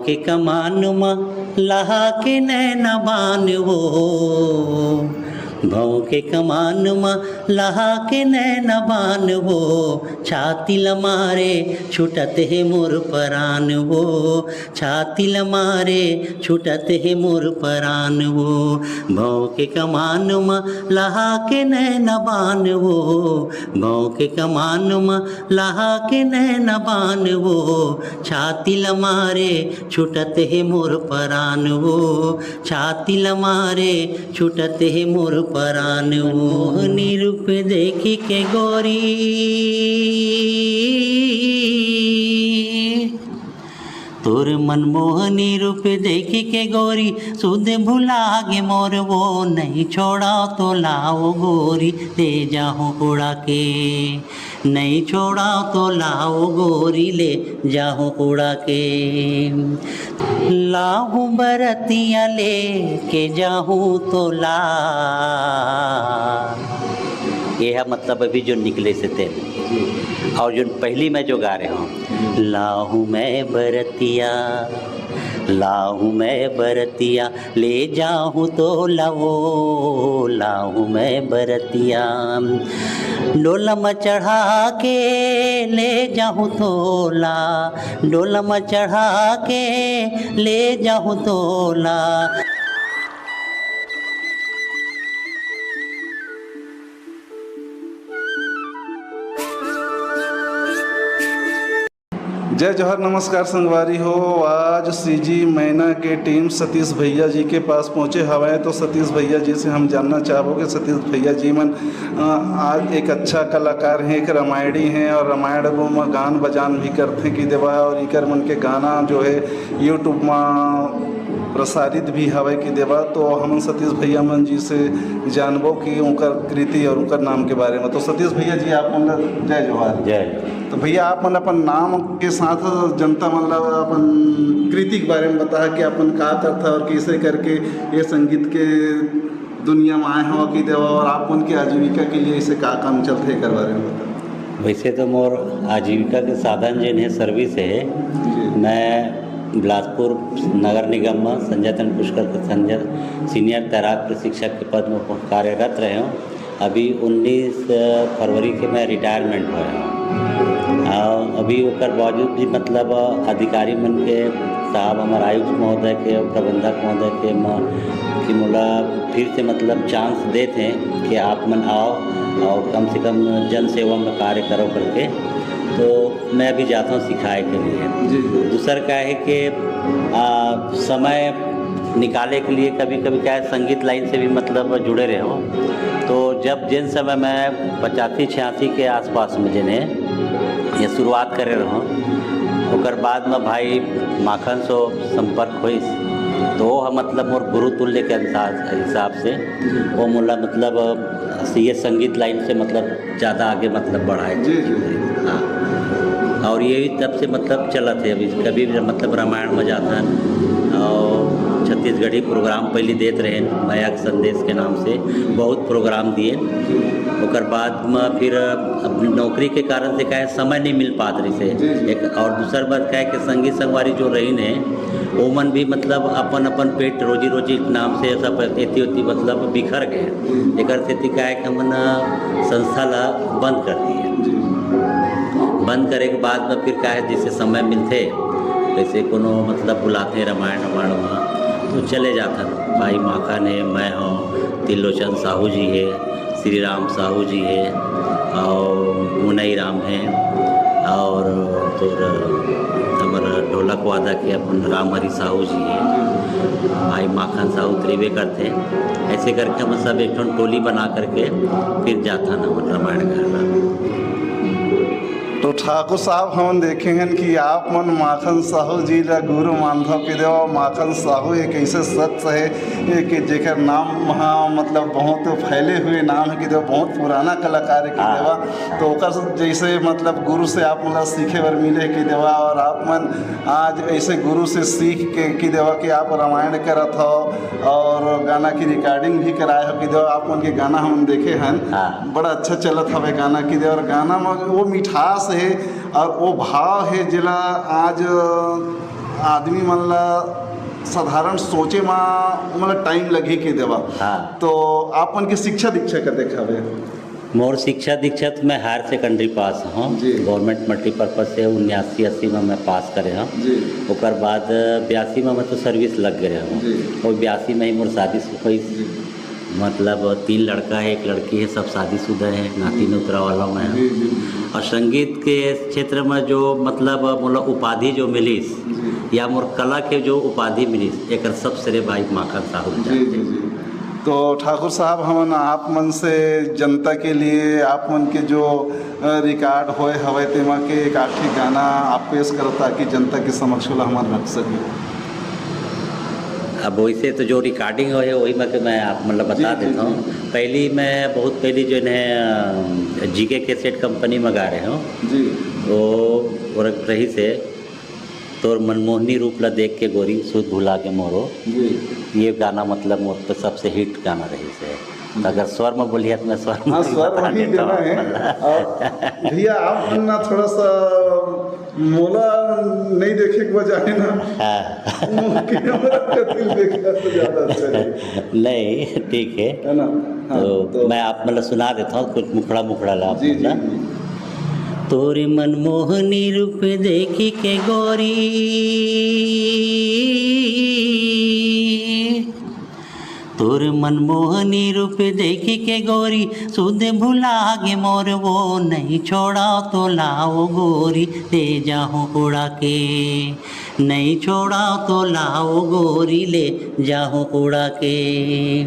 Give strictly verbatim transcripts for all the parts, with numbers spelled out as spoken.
के कमान म लहा के नैना बान वो, भौं के कमान म लहा के नैना बान वो, छाती ल मारे छुटत हे मोर परान वो, छाती ल मारे छुटत हे मोर परान वो, भौं के कमान म लहा के नैना बान वो, भौं के कमान म लहा के नैना बान वो, छाती ल मारे छुटत हे मोर परान वो, छाती ल मारे छुटत हे मोर परान वो। मोहनी रूप देखी के गोरी, तोर मनमोहनी रूप देखी के गोरी, सुध भुला गे मोर वो, नहीं छोड़ा तो लाओ गोरी, ले जाहूँ उड़ा के, नहीं छोड़ा तो लाओ गोरी, ले जाहूँ उड़ा के। लाहूँ बरतिया लेके जाहूँ तो ला, ये है मतलब अभी जो निकले से तेल। और जो पहली मैं जो गा रहे हूँ, लाहूँ मैं बरतिया, लाहूँ मैं बरतिया, ले जाहूँ तो लाओ, लाहूँ मैं बरतिया, डोला म चढ़ा के ले जाहूँ तोला, डोला म चढ़ा के ले जाहूँ तोला। जय जोहार, नमस्कार संगवारी हो। आज सीजी मैना के टीम सतीश भैया जी के पास पहुँचे हवय, तो सतीश भैया जी से हम जानना चाहबो कि सतीश भैया जी मन, अ, आज एक अच्छा कलाकार हैं, एक रामायणी हैं और रामायण म गान बजान भी करथे कि देवा, और इकर मन के गाना जो है YouTube म प्रसारित भी हवय कि देवा। तो हमन सतीश भैया मन जी से जानबो कि उनकर कृति और उनकर नाम के बारे में। तो सतीश भैया जी, आप मन ला जय जोहार। जय जोहार। तो भैया, आप मन अपन नाम के साथ जनता मन ला अपन कृति के बारे में बताहा कि आप मन का करथा और कैसे करके ये संगीत के दुनिया में आए हो कि देवा, और आप मन के आजीविका के लिए इसे का काम चलथे, एकर बारे में बताओ। वैसे तो मोर आजीविका के साधन जेन हे, सर्विस हे। जी। मैं बिलासपुर नगर निगम में संजय तन पुष्कर के संजय सीनियर तैराक प्रशिक्षक के पद में कार्यरत रहे हूँ। अभी उन्नीस फरवरी के मैं रिटायरमेंट होए हूँ। और अभी ओकर बावजूद भी मतलब अधिकारी मन के, साहब हमारे आयुक्त महोदय के और प्रबंधक महोदय के म-, कि मोला फिर से मतलब चांस देत हैं कि आप मन आओ और कम से कम जन सेवा में कार्य करो करके। तो मैं अभी जाता हूँ सिखाए के लिए। जी, जी। दूसर का है कि, आ, समय निकाले के लिए कभी-कभी क्या है, संगीत लाइन से भी मतलब जुड़े रहे हो। तो जब जिन समय मैं पचासी छियासी के आसपास में जेने ये शुरुआत करे रहो, ओकर बाद में भाई माखन सो संपर्क होइस, तो वो मतलब मोर गुरु तुल्य के अनुसार, हिसाब से वो मोला मतलब ये संगीत लाइन से मतलब ज़्यादा आगे मतलब बढ़ाए। जी, जी। हाँ। और ये तब से मतलब चलत हे, अभी कभी भी मतलब रामायण में जाथन और छत्तीसगढ़ी प्रोग्राम पहले देत रहे, मया के संदेश के नाम से बहुत प्रोग्राम दिए। ओकर बाद में फिर अब नौकरी के कारण से का है, समय नहीं मिल पात रहिस हे। जी, जी। एक और दूसर बात का है कि संगी संगवारी जो रहिन हे, ओमन भी मतलब अपन अपन पेट रोजी रोजी के नाम से सब एती ओती मतलब बिखर गए। एकर सेती का है कि हमन संस्था ला बंद कर दिए। बंद करे के बाद में फिर का है, जैसे समय मिलथे, जैसे कोनो मतलब बुलाथे रामायण रामायण में, तो चले जाथन। भाई माखन हे, मैं हूँ, त्रिलोचन साहू जी हे, श्री राम साहू जी हे, और मुनई राम हे, और तोर हमर ढोलक वादक हे अपन राम हरि साहू जी हे, भाई माखन साहू त रहिबे करथे। ऐसे करके हम सब एक ठन टोली बना करके फिर जाथन हमन रामायण घर ला। तो ठाकुर साहब, हमन देखे हन कि आप मन माखन साहू जी ला गुरु मानथव कि देवा, माखन साहू एक ऐसे शख्स हे, ये कि जेकर नाम ह, मतलब, बहुत फैले हुए नाम हे कि देवा, बहुत पुराना कलाकार हे कि हाँ। देवा। तो ओकर जैसे, मतलब, गुरु से आप मन ला सीखे बर मिले हे कि देवा, और आप मन आज ऐसे गुरु से सीख के कि देवा कि आप रामायण करत हो और गाना की रिकॉर्डिंग भी कराए हो कि देवा, आप मन के गाना हमन देखे हन। हाँ। बड़ा अच्छा चलत हवे गाना कि देवा, और गाना में वो मिठास हे और वो भाव हे, जेला आज आदमी मन ला साधारण सोचे मा ओमन ला टाइम लगही कहि देवा। हाँ। तो आप मन के शिक्षा दीक्षा कतेक हवे? मोर शिक्षा दीक्षा तो मैं हायर सेकेंडरी पास हूँ। जी। गवर्नमेंट मल्टीपर्पज से उन्यासी अस्सी में मैं पास करे हूँ। जी। ओकर बाद बयासी में मैं तो सर्विस लग गए हूँ। जी। और बयासी में ही मोर शादी होइस। जी। मतलब तीन लड़का है, एक लड़की है, सब शादीशुदा है, नाती नोतरा वाला मैं हूँ। जी, जी, जी। और संगीत के क्षेत्र में जो मतलब मोला उपाधि जो मिलिस जी। या मोर कला के जो उपाधि मिलिस, एकर सब श्रेय भाई माखन साहू जी, जाथे। जी, जी। तो ठाकुर साहब, हमन आप मन से जनता के लिए आप मन के जो, अ, रिकॉर्ड होए हवय, तेमा के एक आखिरी गाना आप पेश करव, ताकि जनता के समक्ष ओला हमन रख सकें। अब वैसे तो जो रिकॉर्डिंग होए हे, वही में के मैं आप मतलब बता जी, जी, देता हूँ। जी। पहली मैं बहुत पहली जो है, अ, जीके कैसेट कंपनी में गा रहे हूँ। जी। वो, वो रही से तोर मनमोहनी रूप ला देख के गोरी, सुध भुला गे मोरो। जी। ये गाना मतलब मोर पे सबसे हिट गाना रहिस हे। जी। अगर स्वर में बोलिए तो मैं स्वर में हाँ, भी स्वर बता वही देता देना हूँ। है। और भैया, आप मन ना थोड़ा सा मोला नहीं देखे के बजाय ना, हाँ। वो कैमरा के दिल देखा तो ज्यादा अच्छा रही। नहीं, ठीक है। है ना? हाँ, तो तो मैं आप मतलब सुना देता हूँ कुछ मुखड़ा मुखड़ा ला आप जी, जी, मतलब। जी। तोरे मनमोहनी रूप देखी के गोरी, तोरे मनमोहनी रूप देखी के गोरी, सुध भुला गे मोर वो, नहीं छोड़ा तो लाओ गोरी, ले जाहूँ उड़ा के। नहीं छोड़ा तो लाओ गोरी, ले जाहूँ उड़ा के।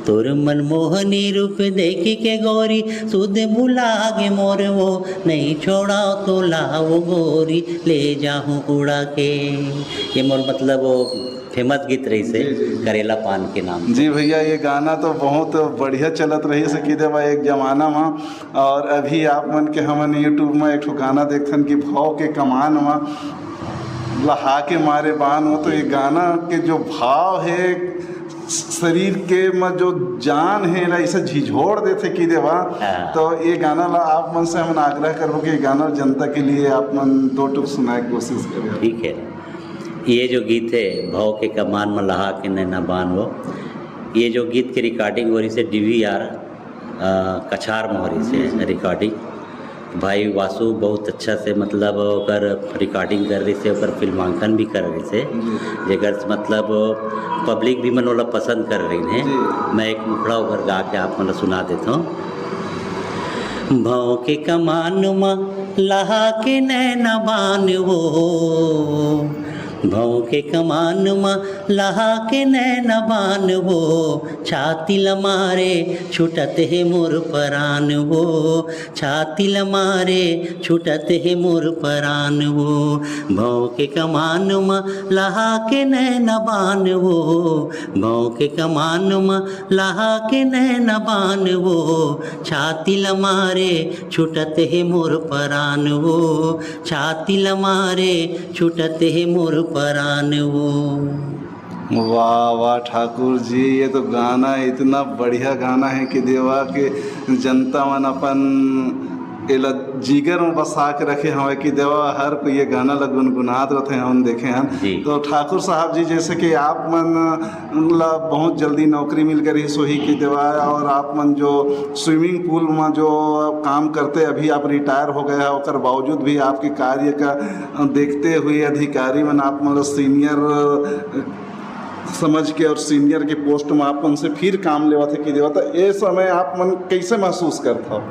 तोर मनमोहनी रूप देखी के गोरी, सुध भुला गे मोर वो, नहीं छोड़ा तो लाओ गोरी, ले जाहूँ उड़ा के। ये मोर मतलब वो फेमस गीत रहिस हे, जी, जी, जी। करेला पान के नाम से। जी भैया, ये गाना तो बहुत बढ़िया चलत रहिस हे कहि देवा एक जमाना मा, और अभी आप मन के हमन YouTube में एक ठो गाना देखथन कि भाव के कमान में लहा के मारे बान हो, तो ये गाना के जो भाव है, शरीर के में जो जान है, एला ऐसे झिझोड़ देथे कहि देवा। हाँ। तो ये गाना ला आप मन से हमन आग्रह करबो कि ये गाना जनता के लिए आप मन दो टुक सुनाए के कोशिश करें। ठीक है, ये जो गीत है, भाव के कमान में लहा के नैना बान हो, ये जो गीत के रिकॉर्डिंग हो रहिस हे डीवीआर अ, कछार मोहरी से जी, जी। रिकॉर्डिंग। भाई वासु बहुत अच्छा से मतलब ओकर रिकॉर्डिंग कर रहिस हे, ओकर फिल्मांकन भी कर रहिस हे, जी। जेकर से मतलब पब्लिक भी मन ओला पसंद कर रही है। जी। मैं एक मुखड़ा ओकर गा के आप मन ला सुना देता हूँ। भौं के कमान म लहा के नैना बान वो, भौं के कमान म लहा के नैना बान वो, छाती ल मारे छुटत हे मोर परान वो, छाती ल मारे छुटत हे मोर परान वो। भौं के कमान म लहा के नैना बान वो, भौं के कमान म लहा के नैना बान वो, छाती ल मारे छुटत हे मोर परान वो, छाती ल मारे छुटत हे मोर परान वो। वाह, वाह ठाकुर जी, ये तो गाना इतना बढ़िया गाना है कि देवा के जनता मन अपन एला जिगर में बसा के रखे हवे कि देवा हर कोई ये गाना ला गुनगुनात रथे, हमन देखे हन। जी। तो ठाकुर साहब जी, जैसे कि आप मन ला बहुत जल्दी नौकरी मिल गई सोही कि देवा, और आप मन जो स्विमिंग पूल में जो काम करते, अभी आप रिटायर हो गए हैं, ओकर बावजूद भी आपके कार्य का देखते हुए अधिकारी मन आप मन ला सीनियर समझ के और सीनियर के पोस्ट में आप मन से फिर काम लेवत हे कि देवा, तो ये समय आप मन कैसे महसूस करत हो?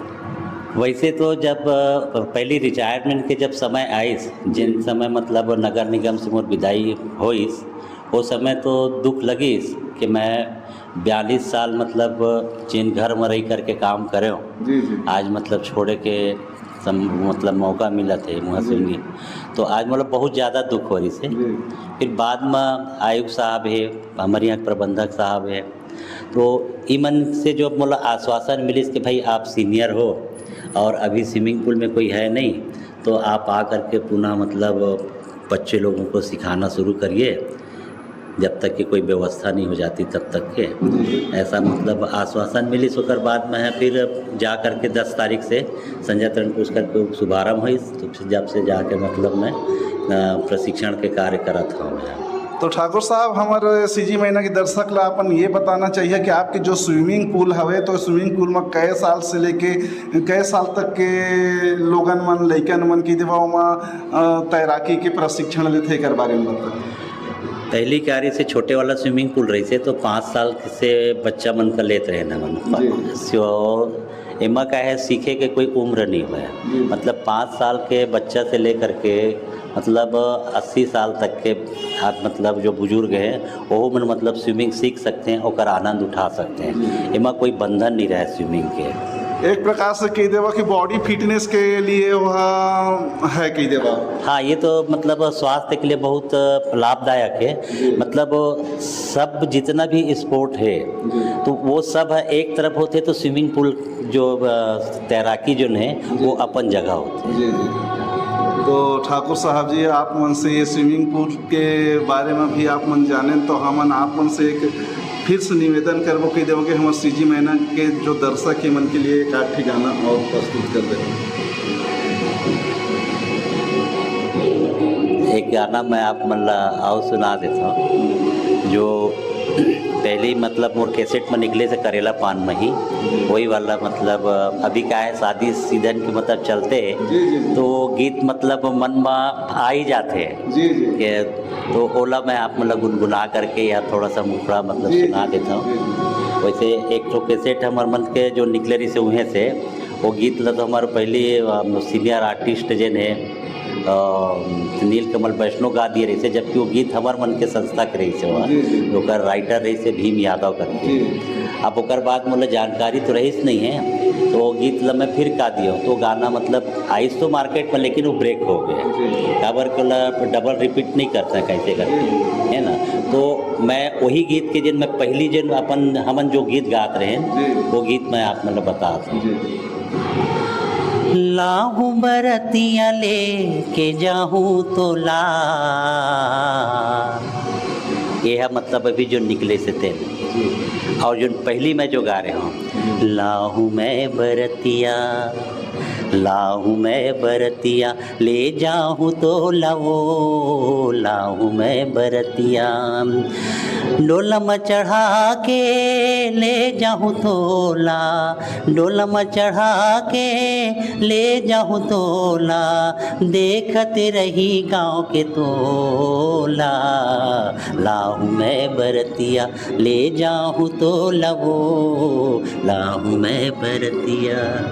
वैसे तो जब, अ, पहली रिटायरमेंट के जब समय आइस, जिन समय मतलब नगर निगम से मोर विदाई होइस, वो समय तो दुख लगिस कि मैं बयालीस साल मतलब जिन घर में रही करके काम करे हूँ, जी, जी। आज मतलब छोड़े के सम-, मतलब मौका मिलत हे मुँह जी। सुनी, तो आज मतलब बहुत ज़्यादा दुख हो रहिस हे। जी। फिर बाद में आयुक्त साहब हे, हमारे यहाँ के प्रबंधक साहब हे, तो ई मन से जो मोला आश्वासन मिलिस कि भाई आप सीनियर हो और अभी स्विमिंग पूल में कोई है नहीं, तो आप आ करके पुनः मतलब बच्चे लोगों को सिखाना शुरू करिए, जब तक कि कोई व्यवस्था नहीं हो जाती तब तक के। जी। ऐसा मतलब आश्वासन मिलिस, ओकर बाद में है फिर जा करके दस तारीख से संजय तरण पुरस्कार के शुभारंभ हुई, तो फिर जब से जाके मतलब मैं प्रशिक्षण के कार्य करत हवं मैं। तो ठाकुर साहब, हमर सीजी मैना के दर्शक ला अपन ये बताना चाहिए कि आपके जो स्विमिंग पूल हवे, तो स्विमिंग पूल में कै साल से लेके कै साल तक के लोगन मन, लइकन मन की देवा ओमा, अ, तैराकी के प्रशिक्षण लेथे, एकर बारे में बताओ। पहली क्यारी से छोटे वाला स्विमिंग पूल रहिसे, तो पाँच साल से बच्चा मन का लेत रहे हमन। जी। So, एमा का है, सीखे के कोई उम्र नहीं हुआ है। जी। मतलब, पाँच साल के बच्चा से लेकर के, मतलब, अस्सी साल तक के, आप, मतलब, जो बुजुर्ग हैं, वो मन, मतलब, स्विमिंग सीख सकते हैं, ओकर आनंद उठा सकते हैं। जी। एमा कोई बंधन नहीं रहे स्विमिंग के। एक प्रकार से कह देवा कि बॉडी फिटनेस के लिए वह है, कह देवा। हाँ, ये तो, मतलब, स्वास्थ्य के लिए बहुत लाभदायक है। जी। मतलब, सब जितना भी स्पोर्ट है, जी। तो वो सब है एक तरफ होते, तो स्विमिंग पूल जो, अ, तैराकी जो है, जी। वो अपन जगह होते। जी, जी। तो ठाकुर साहब जी, आप मन से ये स्विमिंग पूल के बारे में भी आप मन जानेन, तो हमन आप मन से एक फिर से निवेदन करबो, कह देबो कि हमर सीजी मैना के जो दर्शक हे, मन के लिए एक आध ठी गाना और प्रस्तुत कर दे। एक गाना मैं आप मन ला अउ सुना देथव, जो पहले ही, मतलब, मोर कैसेट में निकले से करेला पान मही, वही वाला, मतलब, अभी का है, शादी सीजन के, मतलब, चलते हैं, जी, जी, जी। तो गीत, मतलब, मन में आ ही जाते हैं जी, जी। के, तो ओला मैं आप मन ला गुनगुना करके या थोड़ा सा मुखड़ा, मतलब, जी, सुना जी, देता हूँ। जी, जी। वैसे एक ठो कैसेट हमर मन के जो निकले रही से उहें से, वो गीत ला तो हमारे पहले, अ, सीनियर आर्टिस्ट जेन है, अ, नील कमल वैष्णव गा दिए रहिसे, जबकि वो गीत हमर मन के संस्था के रहिसे, जी, जी। ओकर राइटर रहिसे भीम यादव करके। जी। अब ओकर बाद मोला जानकारी तो रहिस नहीं है, तो वो गीत ला मैं फिर गा दियो, तो गाना, मतलब, आइस तो मार्केट में, लेकिन वो ब्रेक हो गए। जी। काबर के ओला डबल रिपीट नहीं करता कैसे करके, जी। है ना? तो मैं वही गीत के, जिन मैं पहली, जिन अपन, हमन जो गीत गात रहे, जी। वो गीत मैं आप, मतलब, बता दूँ। जी। लाहू बरतिया लेके जाहू तोला। ये है, मतलब, अभी जो निकले से तेल। जी। और जो पहली मैं जो गा रहे हूँ, जी। लाहू मैं बरतिया, लाहू मैं बरतिया, ले जाहू तोला वो, लाहू मैं बरतिया। डोला म चढ़ा के ले जाहू तोला, डोला म चढ़ा के ले जाहू तोला, देखत रही गाँव के तोला। लाहू मैं बरतिया, ले जाहू तोला वो, लाहू मैं बरतिया।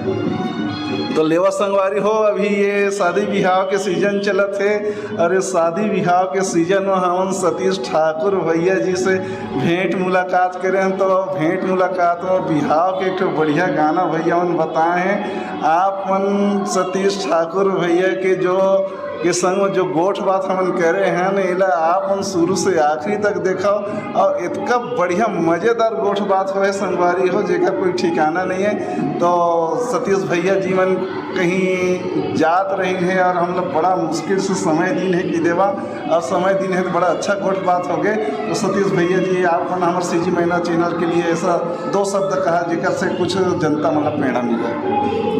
तो लेवा संगवारी हो, अभी ये शादी बिहाव के सीजन चलत हे, और ये शादी बिहाव के सीजन में हमन सतीश ठाकुर भैया जी से भेंट मुलाकात करे हन। तो भेंट मुलाकात में बिहाव के एक ठो बढ़िया गाना भैया मन बताए हैं। आप मन सतीश ठाकुर भैया के जो के संग में जो गोठ बात हमन करे हन, एला आप मन शुरू से आखिरी तक देखव, और इतका बढ़िया मजेदार गोठ बात होए संगवारी हो, जेकर कोई ठिकाना नहीं है। तो सतीश भैया जी मन कहीं जात रहिन हे और हम लोग बड़ा मुश्किल से समय दिन हे कि देवा, और समय दिन हे तो बड़ा अच्छा गोठ बात हो गए। तो सतीश भैया जी, आप मन हमर सीजी मैना चैनल के लिए ऐसा दो शब्द कहा, जेकर से कुछ जनता मतलब प्रेरणा मिले।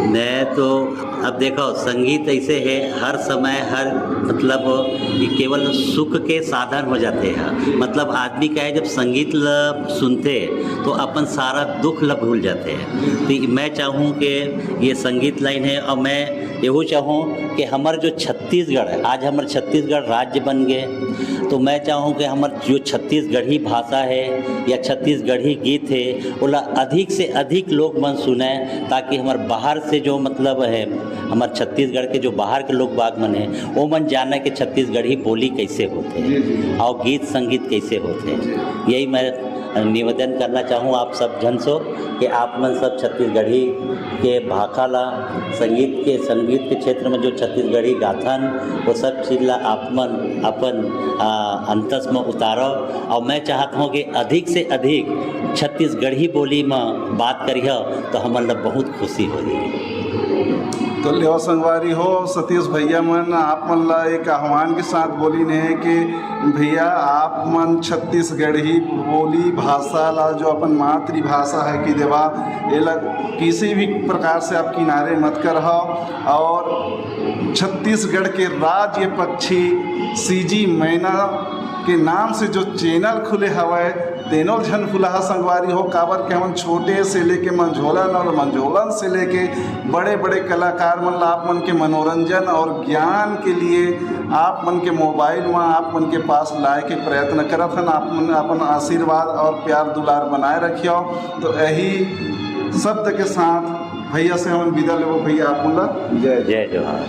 मैं तो, अब देखो, संगीत ऐसे है, हर समय, हर, मतलब, ये केवल सुख के साधन हो जाते हैं। मतलब, आदमी का है, जब संगीत ल सुनते, तो अपन सारा दुख ल भूल जाते हैं। तो मैं चाहूँ कि ये संगीत लाइन है, और मैं यहू चाहूँ कि हमर जो छत्तीसगढ़ है, आज हमर छत्तीसगढ़ राज्य बन गए, तो मैं चाहूँ कि हमर जो छत्तीसगढ़ी भाषा है या छत्तीसगढ़ी गीत है, ओला अधिक से अधिक लोग मन सुने, ताकि हमर बाहर से जो, मतलब, है, हमर छत्तीसगढ़ के जो बाहर के लोग बाग मन है, वो मन जाने कि छत्तीसगढ़ी बोली कैसे होते हैं, जी, जी। और गीत संगीत कैसे होते हैं। जी। यही मैं निवेदन करना चाहूँ आप सब झन सो कि आप मन सब छत्तीसगढ़ी के भाखा ला, संगीत के, संगीत के क्षेत्र में जो छत्तीसगढ़ी गाथन, वो सब चीज ला आप मन अपन, आ, अंतस में उतारव। और मैं चाहत हूँ कि अधिक से अधिक छत्तीसगढ़ी बोली में बात करिह, तो हमन ला बहुत खुशी होही। तो लेवा संगवारी हो, सतीश भैया मन आप मन ला एक आह्वान के साथ बोलिन हे कि भैया, आप मन छत्तीसगढ़ी बोली भाषा ला, जो अपन मातृभाषा हे कि देवा, एला किसी भी प्रकार से आप किनारे मत करहव। और छत्तीसगढ़ के राज्य पक्षी सीजी मैना के नाम से जो चैनल खुले हवय, तेनो ल झन भुलाहा संगवारी हो, काबर के हमन छोटे से लेके मंझोलन और मंझोलन से लेके बड़े-बड़े कलाकार मन ला आप मन के मनोरंजन और ज्ञान के लिए आप मन के मोबाइल म आप मन के पास लाए के प्रयत्न करत हन। आप मन अपन आशीर्वाद और प्यार दुलार बनाए रखियो। तो यही शब्द के साथ भैया से हमन विदा लेबो। भैया, आप मन ला जय। जय जोहार।